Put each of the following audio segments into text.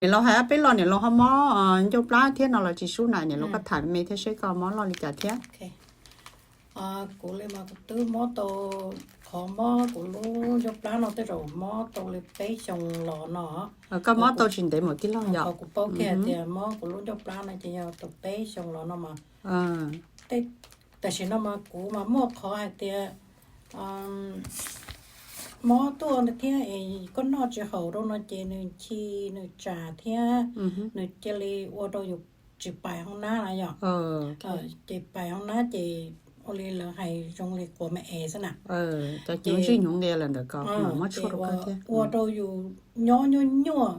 Niam laus hais peb los niam laus ho mob ncauj plab thiab no los tsis sub na, niam laus koj tham me thiab seb koj mob loj li cas thiab. Kuv li mas kuv twb mob tau, qhov mob kuv lub ncauj plab no tej zaum mob tau li peb xyoo los no. Koj mob tau tsis ntev mas tij laug yom? Qhov kuv paub kiag tias mob kuv lub ncauj plab no ces yog tau peb xyoo los no mas. Tam sim no mas kuv mas muaj qhov hais tias mob tuaj thiab es koj noj tsis haum rau no ces nws chim nws tsam thiab nws cia li ua rau yus tsis pais hoob nab na yom. Ces pais hoob nab ces ua li lawv hais zoo li quav me es xwb na. Ua rau yus nyob nyuaj nyuaj,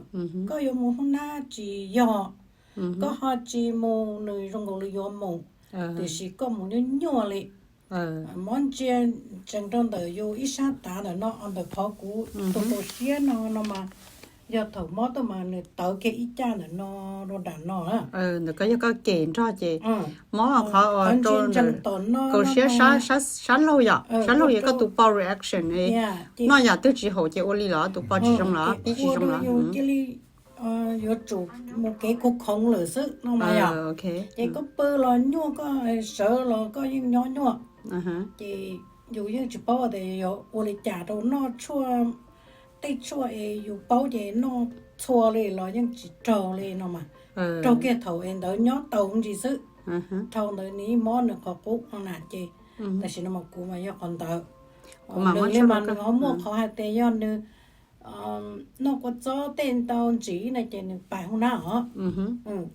koj yuav mus hoob nab tsis yog, koj ho tsis mus nws zoo nkaus li yuav mus, tiam sis koj mus nyuaj nyuaj li. Mob ntsia tsees rau ntawm yus ib sab tav ntawm no, ntawm qhov kuv tus kaus siab no no mas, yog thaum mob tuaj mas nws tawv kiag ib caj ntawm no rau nram no na. Ntawm koj yog koj kem nrog ces mob qhov ntsia ntsees tom no kaus siab sab laug yom, sab laug yog koj tus paub reaction noj yam twg tsis haum ces ua li los tus paub tsis zoo los pib tsis zoo los cia li yuav tsum mus kev khuv khoov lawm xwb no mas yom. Ces koj pw los nyuaj, koj sawv los koj yeej nyob nyuaj. Ces yus yeej tsis paub tias yuav ua li cas rau noj tshuaj, tej tshuaj es yus paub ces noj txhua li los yeej tsis raug li no mas. Raug kiag thaum es ntawd nyob tau ntsis xwb, dhau ntawd nws yeej mob nws qhov qub no na ces. Tam sim no mas kuv mas yog qhov ntawd. Nws li mas nws ho muaj qhov hais tias yog nws noj kua txob tej ntau ntsis na ces nws pais hoob nab os.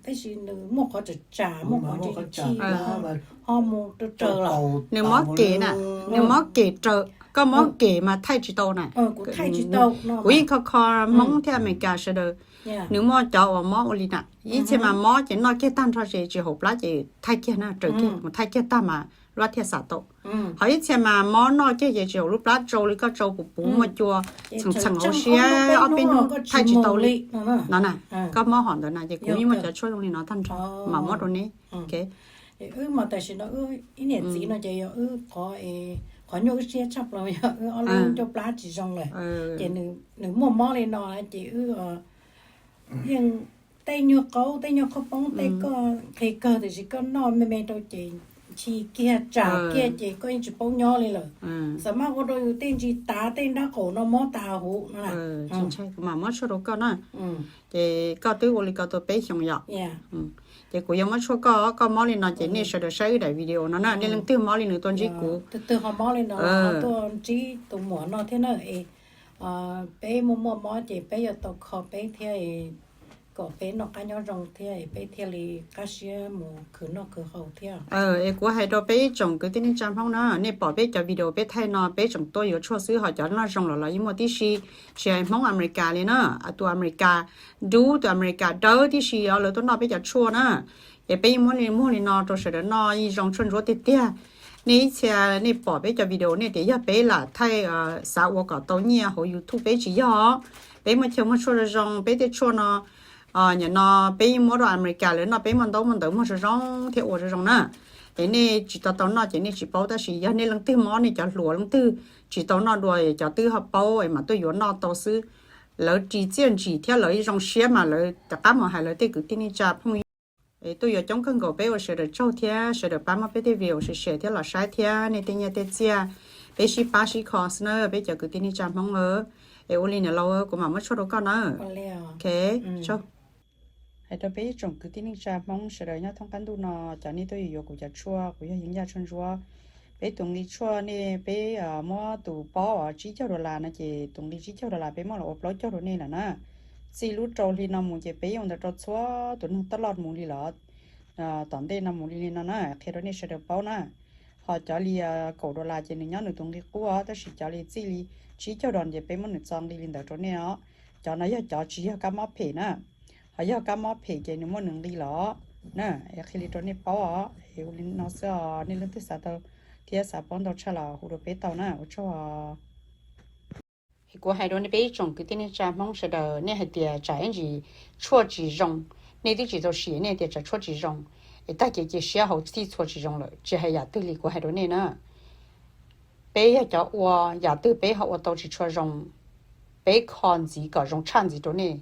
Tab sis nws muaj qhov tsam tsam, muaj qhov ntsis ntsis, ho mus raws raws los. Nws mob kem na, nws mob kem raws, koj mob kem mas thaij tsis tau na. Kuv thaij tsis tau no. Kuv yeej kho kho Hmoob thiab Amelikas sawv daws, nws muaj cov uas mob ua li na, ib txhia mas mob ces noj kiag tag nrho ces tsis haum plab ces thaij kiag na, raws kiag mus thaij kiag tag mas lub plab thiaj xam tau. Ho ib txhia mas mob noj kiag ces tsis haum lub plab, tsau li koj tsau puv puv muaj cua txheem txheem hauv siab ob peb hnub thaij tsis tau li no na. Koj mob hom ntawd na ces kuv yeej muaj cov tshuaj zoo li no tag nrho mam mob rau neb. Wb mas tam sim no wb ib niam txiv no ces yog wb qhov, qhov nyuaj wb siab tshaj plaws yog wb ob lub ncauj plab tsis zoo lawm, ces nws muaj mob li no ces wb yeej, tej nyuag qaub tej nyuag qhaub poob tej koj nqhis kawg tiam sis koj noj me me rau ces nchi kiag tsam kiag ces koj yeej tsis paub nyob li lawm. Xam maj ua rau yus tej ntsis tav tej nrab qaum no mob tas huv no na. Kuv mam muab tshuaj rau koj na. Ces koj twb ua li ko tau peb xyoos yom? Ces kuv yuav muab tshuaj koj, koj mob li no ces nej sawv daws saib wb daim video no na, nej leej twg mob li nws tuaj ntsib kuv. Tus twg ho mob li no tuaj ntsib tus muam no thiab na. Peb muaj muaj mob ces peb yuav tau kho peb thiab, kom peb noj qab nyob zoo thiab peb thiaj li qab siab mus khwv noj khwv haus thiab. Es kuv hais rau peb ib tsoom kwv tij neej tsa Hmoob na, nej pom peb cov video peb thaij no peb tseem tuaj yuav tshuaj xwb, ho cov noj zoo los los yeej muaj tib si, tsis hais Hmoob Amelikas li na, tus Amelikas dub tus Amelikas dawb tib si os lawv tuaj noj peb cov tshuaj na. Ces peb yeej muab li muag li no rau sawv daws noj yeej zoo tshuaj ntsuab tiag tiag. Nej ib txhia nej pom peb cov video nej tias yog peb lam thaij xav ua kom tau nyiaj hauv YouTube, peb tsis yog. Peb muaj chaw muag tshuaj zoo zoo, peb tej tshuaj no nim no peb yeej muab rau Amelikas lawv noj, peb muaj ntaub muaj ntawv muag zoo zoo thiab ua zoo zoo na. Es nej tsis tau tau noj ces nej tsis paub, tab sis yog nej leej twg mob, nej cov hluas leej twg tsis tau noj dua, cov twb ho paub es mam tuaj yuav noj tau xwb. Lawv ris txiaj ntsim thiab lawv zoo siab mas lawv rov qab mus hais lawv tej kwv tij neej tsa phooj ywg. Es tuaj yuav coob kawg nkaus, peb ua sawv daws tsaug thiab sawv daws pab muab peb tej video share share thiab los saib thiab nej tej nyiaj tej txiaj, peb sib pab sib kho xwb na peb cov kwv tij neej tsa Hmoob. Es ua li niam laus, kuv mam muab tshuaj rau koj na. Ok, tsaug. Hais rau peb ib tsoom kwv tij neej tsa Hmoob sawv daws nyob thoob qab ntuj no, cov nej tuaj yuav yuav kuv cov tshuaj, kuv yog yeeb yaj tshuaj ntsuab. Peb tus nqi tshuaj nej, peb muab tus pob uas tsib caug dollar no ces tus nqi tsib caug dollar peb muab los ua plaub caug rau nej lawm na. Txij lub rau hli no mus ces peb yeej ua ntawd rau txhua tus neeg taj loj mus li los tom ntej no mus li li no na, qhia rau nej sawv daws paub na. Ho cov li kaum dollar ces nws nyob nws tus nqi qub os, tab sis cov li txij li tsib caug dollar ces peb muab nws txo nqi li ntawd rau nej os. Cov no yog cov tsis yog kab mob phem na. Ho yog kab mob phem ces nws muaj nws nqi los na. Es qhia li rau nej paub os, es ua li no xwb os, nej leej twg xav tau thiab xav paub ntau tshaj los hu rau peb tau na, ua tsaug. Es kuv hais rau nej peb ib tsoom kwv tij neej tsa Hmoob sawv daws, nej hais tias tsam ib ntsis tshuaj tsis zoo, nej twb tsis tau sim nej tias tsam tshuaj tsis zoo, es tag ces cia siab hauv txij txhua tsis zoo lawm, tsis hais yam twg li kuv hais rau nej na. Peb yog cov ua, yam twg peb ho ua tau tsis tshua zoo, peb kho ntxiv kom zoo tshaj ntxiv rau nej.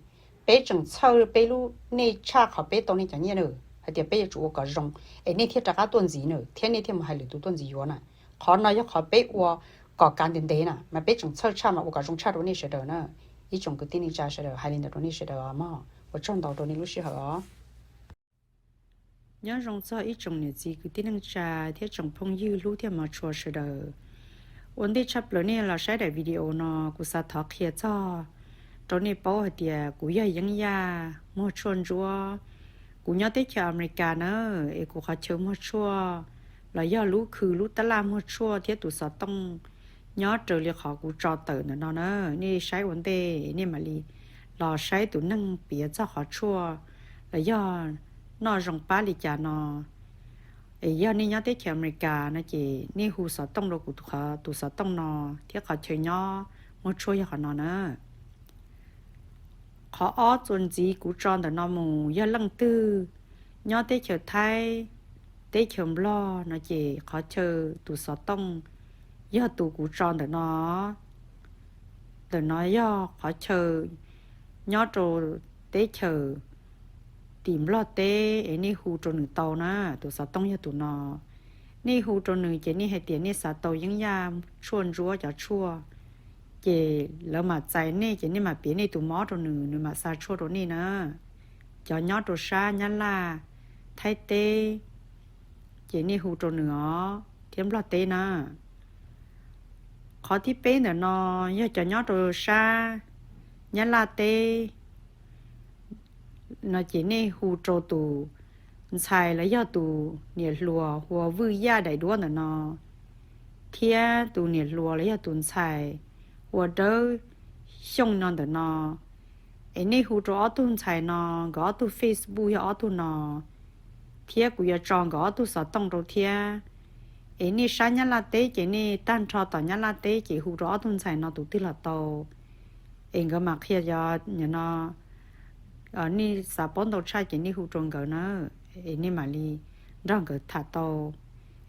Peb tseem txhawj peb lub nej tshaj qhov peb tau nej cov nyiaj na, hais tias peb yuav tsum ua kom zoo, es nej thiaj rov qab tuaj ntxiv na, thiab nej thiaj mus hais lwm tus tuaj ntxiv yuav na. Qhov no yog qhov peb ua kom kav ntev ntev na, mas peb tseem txhawj tshaj mas ua kom zoo tshaj rau nej sawv daws na. Ib tsoom kwv tij neej tsa sawv daws, hais li ntawd rau nej sawv daws os mog. Ua tsaug ntau rau nej lub sij hawm os. Nyob zoo txog ib tsoom niam txiv kwv tij neej tsa thiab tsoom phooj ywg hlub thiab hmov tshua sawv daws. Ua ntej tshaj plaws nej los saib daim video no, kuv xav thov qhia txog rau nej paub hais tias kuv yog Yeeb Yaj muag tshuaj ntsuab. Kuv nyob teb chaws Amelikas na, es kuv qhov chaw muag tshuaj los yog lub khw lub tab laj muag tshuaj thiab tus xov tooj nyob raws li qhov kuv tso tawm ntawm no na. Nej saib ua ntej nej mam li los saib tus neeg piav txog qhov tshuaj los yog noj zoo pab li cas no. Es yog nej nyob teb chaws Amelikas no ces nej hu xov tooj rau kuv tus xov tooj no, thiab qhov chaw nyob muag tshuaj yog qhov no na. Qhov ob txuas ntxiv kuv tso ntawm no mus yog leej twg nyob teb chaws Thaib, teb chaws Nplog no ces qhov chaw tus xov tooj yog tus kuv tso ntawm no. Ntawm no yog qhov chaw nyob rau teb chaws tim Nplog teb es nej hu rau nws tau na, tus xov tooj yog tus no. Nej hu rau nws ces nej hais tias nej xav tau Yeeb Yaj tshuaj ntsuab cov tshuaj, ces lawv mam txais nej ces nej mam piav nej tus mob rau nws, nws mam xa tshuaj rau nej na. Cov nyob rau sab Nyab Laj, Thaib teb, ces nej hu rau nws os, thiab Nplog teb na. Qhov thib peb ntawm no yog cov nyob rau sab Nyab Laj teb no ces nej hu rau tus ntxhais los yog tus niam hluas hu ua Vwj Yaj daim duab ntawm no, thiab tus niam hluas los yog tus ntxhais hu ua Dawb Xyooj no ntawm no. Es nej hu rau ob tug ntxhais no, nkawd ob tug Facebook yog ob tug no, thiab kuv yuav tso nkawd ob tug xov tooj rau thiab. Es nej sab Nyab Laj teb ces nej tag nrho tom Nyab Laj teb ces hu rau ob tug ntxhais no tus twg los tau. Es nkawd mam qhia cov no, nej xav paub ntau tshaj ces nej hu rau nkawd na, es nej mam li nrog nkawd tham tau,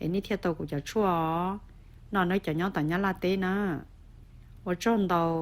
es nej thiaj tau kuv cov tshuaj os. No nawb cov nyob tom Nyab Laj teb na. Ua tsaug ntau.